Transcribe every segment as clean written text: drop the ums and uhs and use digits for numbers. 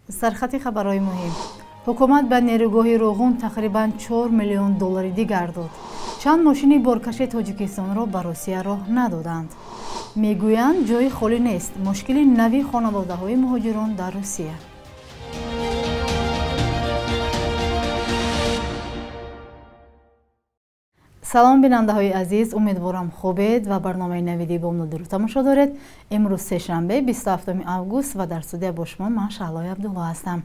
Сархати хабарҳои муҳим. Ҳукумат ба нерӯгоҳи Роғун тақрибан 4 миллион доллари дигар дод. Чанд мошини боркаши Тоҷикистонро ба Русия роҳ надоданд. Мегӯянд, ҷои холӣ нест. Мушкили нави хонаводаҳои муҳоҷирон дар Русия. Салом, бинандаҳои азиз, умедворам, хубед ва барномаи навиди бомдодиро тамошо доред. Имрӯз сешанбе, 27 август, ва дар студия бо шумо ман, Шаҳлои Абдулло, ҳастам.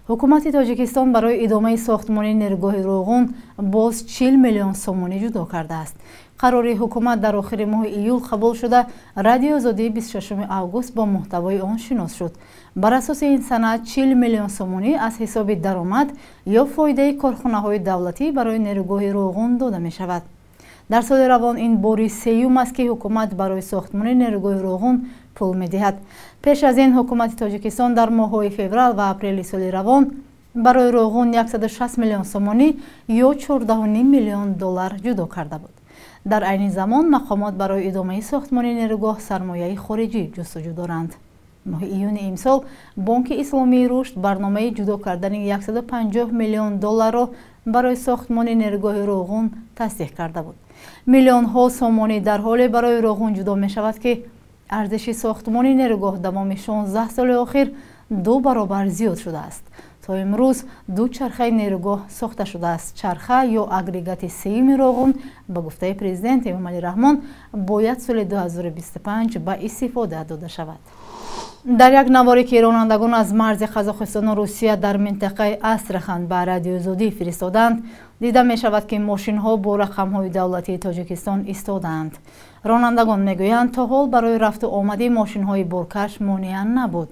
Ҳукумати Тоҷикистон барои идомаи сохтмони нерӯгоҳи Роғун боз 40 миллион сомонӣ ҷудо кардааст. Қарори ҳукумат дар охири моҳи июл қабул шуда, Радиои Озодӣ 26 август бо муҳтавои он шинос шуд. Бар асоси ин санад, 40 миллион сомонӣ аз ҳисоби даромад ё фоидаи корхонаҳои давлатӣ барои нерӯгоҳи Роғун дода мешавад. Дар соли равон ин бори сеюм аст, ки ҳукумат барои сохтмони нерӯгоҳи Роғун пул медиҳад. Пеш аз ин ҳукумати Тоҷикистон дар моҳҳои феврал ва апрели соли равон барои Роғун 160 миллион сомонӣ ё 14,5 миллион доллар ҷудо карда буд. Дар айни замон мақомот барои идомаи сохтмони нерӯгоҳ сармояи хориҷӣ ҷустуҷӯ доранд. Моҳи июни имсол Бонки Исломии Рушд барномаи ҷудо кардани 150 миллион долларро барои сохтмони нерӯгоҳи Роғун тасдиқ карда буд. Миллионҳо сомонӣ дар ҳоле барои Роғун ҷудо мешавад, ки арзиши сохтмони нерӯгоҳ давоми 16 соли охир ду баробар зиёд шудааст. То имрӯз ду чархаи нерӯгоҳ сохта шудааст. Чарха ё агрегати сеюми Роғун, ба гуфтаи президент Эмомалӣ Раҳмон, бояд соли 2025 ба истифода дода шавад. Дар як наворе, ки ронандагон аз марзи Қазоқистону Русия дар минтақаи Астрахан ба Радиои Озодӣ фиристоданд, дида мешавад, ки мошинҳо бо рақамҳои давлатии Тоҷикистон истодаанд. Ронандагон мегӯянд, то ҳол барои рафту омади мошинҳои боркаш монеа набуд.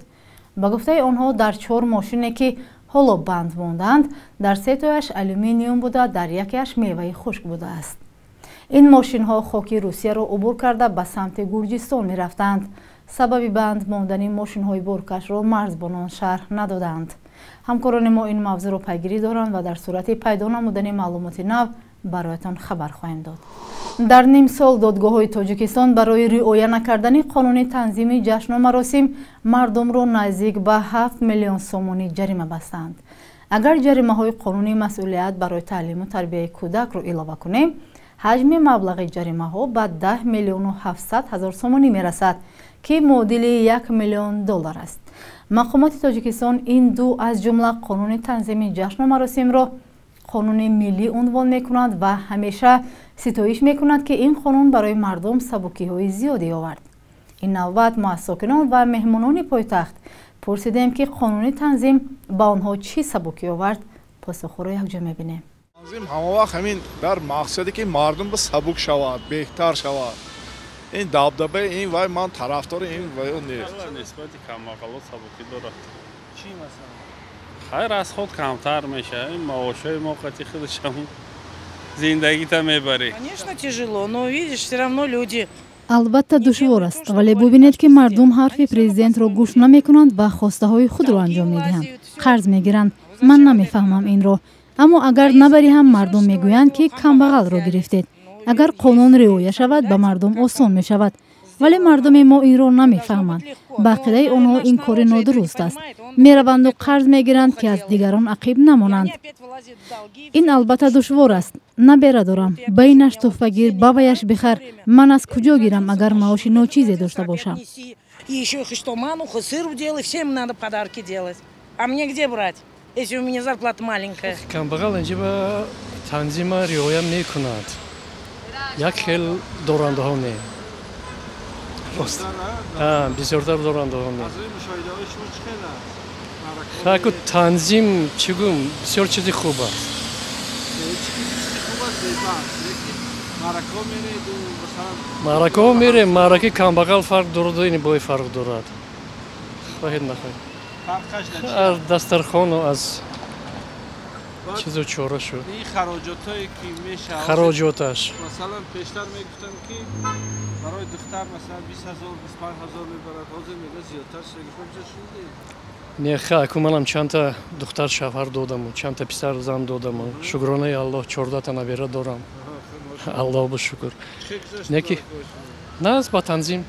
Ба гуфтаи онҳо, дар чор мошине, ки ҳоло банд мондаанд, дар сетояш алюминиум буда, дар якеаш меваи хушк будааст. Ин мошинҳо хоки Русияро убур карда, ба самти Гурҷистон мерафтанд. Сабаби банд мондани мошинҳои боркашро марзбонон шарҳ надоданд. Ҳамкорони мо ин мавзӯъро пайгирӣ доранд ва дар сурати пайдо намудани маълумоти нав бароятон хабар хоҳем дод. Дар ним сол додгоҳҳои Тоҷикистон барои риоя накардани қонуни танзими ҷашну маросим мардумро наздик ба 7 миллион сомонӣ ҷарима бастанд. Агар ҷаримаҳои қонуни масъулият барои таълиму тарбияи кӯдакро илова кунем, ҳаҷми маблағи ҷаримаҳо ба 10 миллиону 700 ҳазор сомонӣ мерасад, ки муодили 1 миллион доллар аст. Мақомоти Тоҷикистон ин ду, аз ҷумла қонуни танзими ҷашну маросимро, қонуни миллӣ унвон мекунад ва ҳамеша ситоиш мекунад, ки ин қонун барои мардум сабукиҳои зиёде овард. Ин навбат мо аз сокинон ва меҳмонони пойтахт пурсидем, ки қонуни танзим ба онҳо чӣ сабукӣ овард. Посухҳоро якҷо мебинем. Танзим ҳамавақт ҳамин дар мақсаде, ки мардум ба сабук шавад, беҳтар шавад. Ин дабдаба, ин вай, ман тарафдори ин вай нест. Нисбати камбағало сабукӣ дорад. Чӣ масалан? Хайр, аз худ камтар мешавад. Маошҳои мо қати худашам зиндагита мебарӣ. Конечно, тяжело, но видишь, все равно люди. Албатта, душвор аст, вале бубинед, ки мардум ҳарфи президентро гӯш намекунанд ва хостаҳои худро анҷом медиҳанд, қарз мегиранд. Ман намефаҳмам инро, аммо агар набарӣ ҳам, мардум мегӯянд, ки камбағалро гирифтед. Агар қонун риоя шавад, ба мардум осон мешавад, вале мардуми мо инро намефаҳманд. Ба ақидаи онҳо ин кори нодуруст аст. Мераванду қарз мегиранд, ки аз дигарон ақиб намонанд. Ин албатта душвор аст. Набера дорам, ба инаш тӯҳфа гир, ба ваяш бихар. Ман аз куҷо гирам, агар маоши ночизе дошта бошам? Еще что мануху, сыру делай, всем надо подарки делать. А мне где брать, если у меня зарплата маленькая? Камбағал инҷа ба танзима риоя мекунад, як хел дорандаҳо не, рост, бисёртар дорандаҳо не. Хаку танзим, чӣ гӯм, бисёр чизи хуб аст. Маъракаҳо мерем, маъракаи камбағал фарқ дораду ини бой фарқ дорад, хоҳед нахоҳед, аз дастархону аз чизу чора шуд. Ин хароҷотое ки мешавад? Хароҷоташ. Масалан, пештар мегуфтанд, ки барои духтар, масалан, 20 000, 25 000 мебарад, ҳозир мега зиёдтар шуда. Шунидед? Не, ха, аку манам чандта духтар шавҳар додаму, чандта писар зан додаму. Шукронаи Аллоҳ, 14та набера дорам, Аллоҳ ба шукр. Неки наз, ба танзим,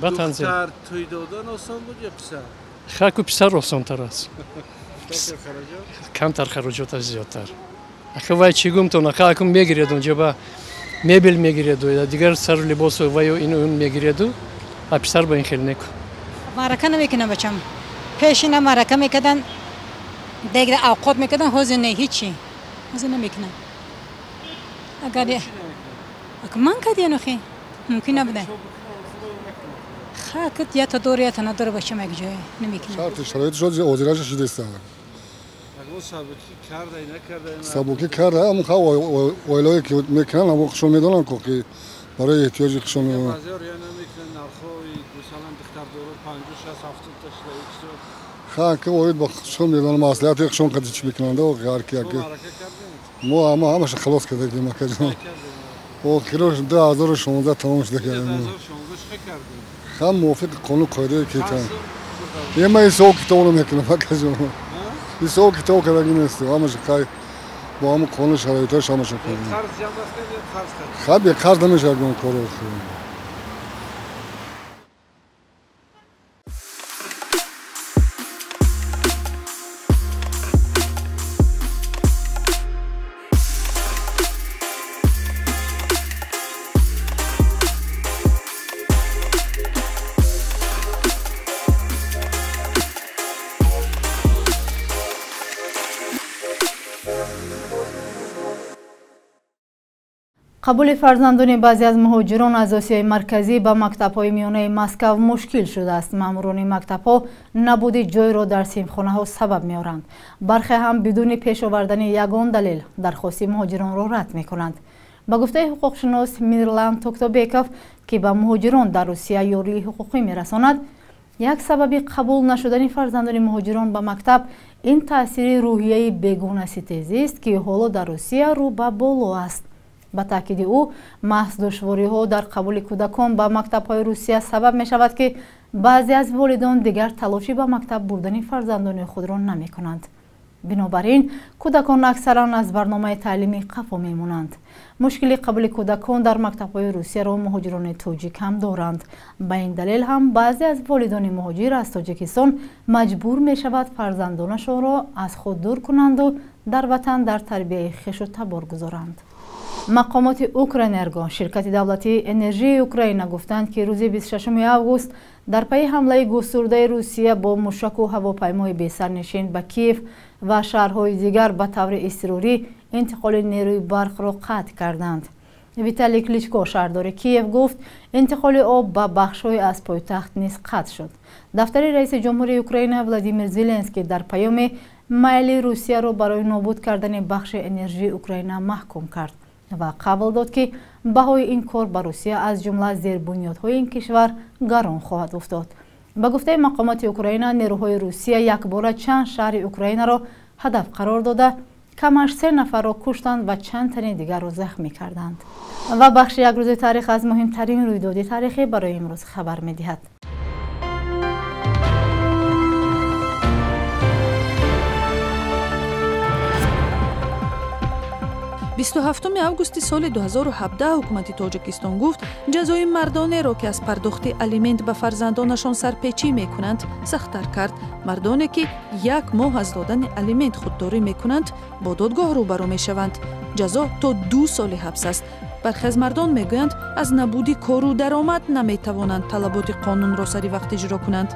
ба танзим. Духтар тӯй додан осон буд ё писар? Хаку писар осонтар аст. Камтар хароҷоташ зиёдтар. Аха вай чӣ гумтон, аха акун мегиред онҷо ба мебел мегиреду, дигар сару либосу ваю ину он мегиреду, а писар ба ин хел неку. Маърака намекунам бачам. Пешина маърака мекардан, дегра авқот мекардан, ҳозир не, ҳичи. Ҳозир намекунам. Агар ман кардиан охи, мумкин набуда. Хакт я то дор, я то надор бачам як ҷое намекунам. Шарти шароит шуд, озираша шудеста. Сабукӣ карда, ҳамон ха оилае ки мекунанд, ҳамон хушон медонанд ко ки барои эҳтиёҷи хушон. Ха ки оид ба хушон медонам, маслиҳати хушон қади чӣ мекунанд, ҳар ки яке. Мо ҳама ҳамаша халос кардагим акаҷон. Охирош 2016 тамом шуда кардем. Ҳам мувофиқи қонун қоидае ки та. Ема ҳисоб китобро мекунам акаҷон. Ҳисоб китоб кардаги нест, ҳамаша хай бо ҳамон қонун шароитҳош ҳамаша кардем. Хай бе қарз намешавад гон корро. Қабули фарзандони баъзе аз муҳоҷирон аз Осиёи Марказӣ ба мактабҳои миёнаи Москав мушкил шудааст. Маъмурони мактабҳо набуди ҷойро дар синфхонаҳо сабаб меоранд. Бархе ҳам бидуни пеш овардани ягон далел дархости муҳоҷиронро рад мекунанд. Ба гуфтаи ҳуқуқшинос Мирлан Токтобеков, ки ба муҳоҷирон дар Русия ёрии ҳуқуқӣ мерасонад, як сабаби қабул нашудани фарзандони муҳоҷирон ба мактаб ин таъсири рӯҳияи бегонаситезист, ки ҳоло дар Русия рӯ ба боло аст. Ба таъкиди ӯ, маҳз душвориҳо дар қабули кӯдакон ба мактабҳои Русия сабаб мешавад, ки баъзе аз волидон дигар талоши ба мактаб бурдани фарзандони худро намекунанд. Бинобар ин, кӯдакон аксаран аз барномаи таълимӣ қафо мемонанд. Мушкили қабули кӯдакон дар мактабҳои Русияро муҳоҷирони тоҷик ҳам доранд. Ба ин далел ҳам баъзе аз волидони муҳоҷир аз Тоҷикистон маҷбур мешавад фарзандонашонро аз худ дур кунанду дар ватан дар тарбияи хешу табор гузоранд. Мақомоти Укрэнерго, ширкати давлатии энержии Украина, гуфтанд, ки рӯзи 26 август дар пайи ҳамлаи густурдаи Русия бо мушаку ҳавопаймои бесарнишин ба Киев ва шаҳрҳои дигар ба таври изтирорӣ интиқоли нерӯи барқро қатъ карданд. Виталий Кличко, шаҳрдори Киев, гуфт, интиқоли об ба бахшҳои аз пойтахт низ қатъ шуд. Дафтари раиси ҷумҳурии Украина Владимир Зеленский дар паёми майли Русияро барои нобуд кардани бахши энержии Украина маҳкум кард ва қабул дод, ки баҳои ин кор ба Русия аз ҷумла зербунёдҳои ин кишвар гарон хоҳад уфтод. Ба гуфтаи мақомоти Украина, нерӯҳои Русия якбора чанд шаҳри Украинаро ҳадаф қарор дода, камаш 3 нафарро куштанд ва чанд тани дигарро захмӣ карданд. Ва бахши як рӯзи таърих аз муҳимтарин рӯйдоди таърихӣ барои имрӯз хабар медиҳад. 27 августи соли 2017 ҳукумати Тоҷикистон гуфт, ҷазои мардонеро, ки аз пардохти алимент ба фарзандонашон сарпечӣ мекунанд, сахттар кард. Мардоне, ки як моҳ аз додани алимент худдорӣ мекунанд, бо додгоҳ рӯбарӯ мешаванд. Ҷазо то 2 соли ҳабс аст. Бархе аз мардон мегӯянд, аз набуди кору даромад наметавонанд талаботи қонунро сари вақт иҷро кунанд.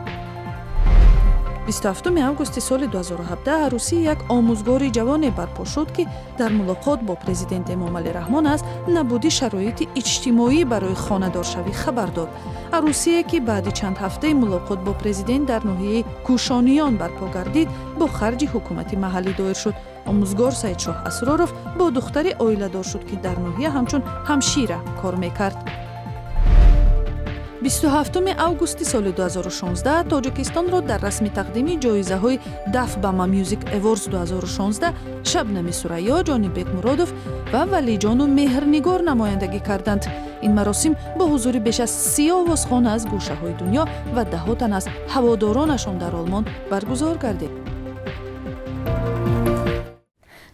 27 августи соли 2017 арӯсии як омӯзгори ҷавоне барпо шуд, ки дар мулоқот бо президент Эмомалӣ Раҳмон аз набуди шароити иҷтимоӣ барои хонадоршавӣ хабар дод. Арӯсие, ки баъди чанд ҳафтаи мулоқот бо президент дар ноҳияи Кӯшониён барпо гардид, бо харҷи ҳукумати маҳаллӣ доир шуд. Омӯзгор Саидшоҳ Асроров бо духтари оиладор шуд, ки дар ноҳия ҳамчун ҳамшира кор мекард. 27 августи соли 2016 Тоҷикистонро дар расми тақдими ҷоизаҳои Daf Bama Music Awards 2016 Шабнами Сурайё, Ҷонибек Муродов ва Валиҷону Меҳрнигор намояндагӣ карданд. Ин маросим бо ҳузури беш аз 30 овозхона аз гӯшаҳои дунё ва даҳо тан аз ҳаводоронашон дар Олмон баргузор гардид.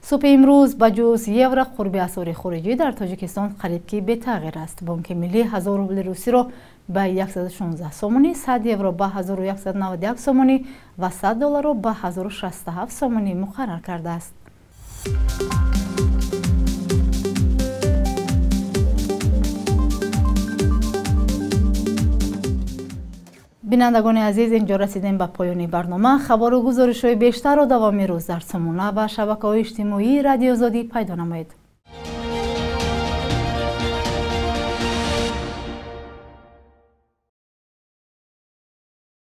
Субҳи имрӯз ба ҷуз евро қурби асъори хориҷӣ дар Тоҷикистон қариб ки бетағйир аст. Бонки Миллӣ 1000 рубли русиро ба 116 сомонӣ, 100 евро ба 1191 сомонӣ ва 100 долларро ба 1067 сомонӣ муқаррар кардааст. Бинандагони азиз, инҷо расидем ба поёни барнома. Хабару гузоришҳои бештарро давоми рӯз дар сомона ва шабакаҳои иҷтимоии Радиоозодӣ пайдо намоед.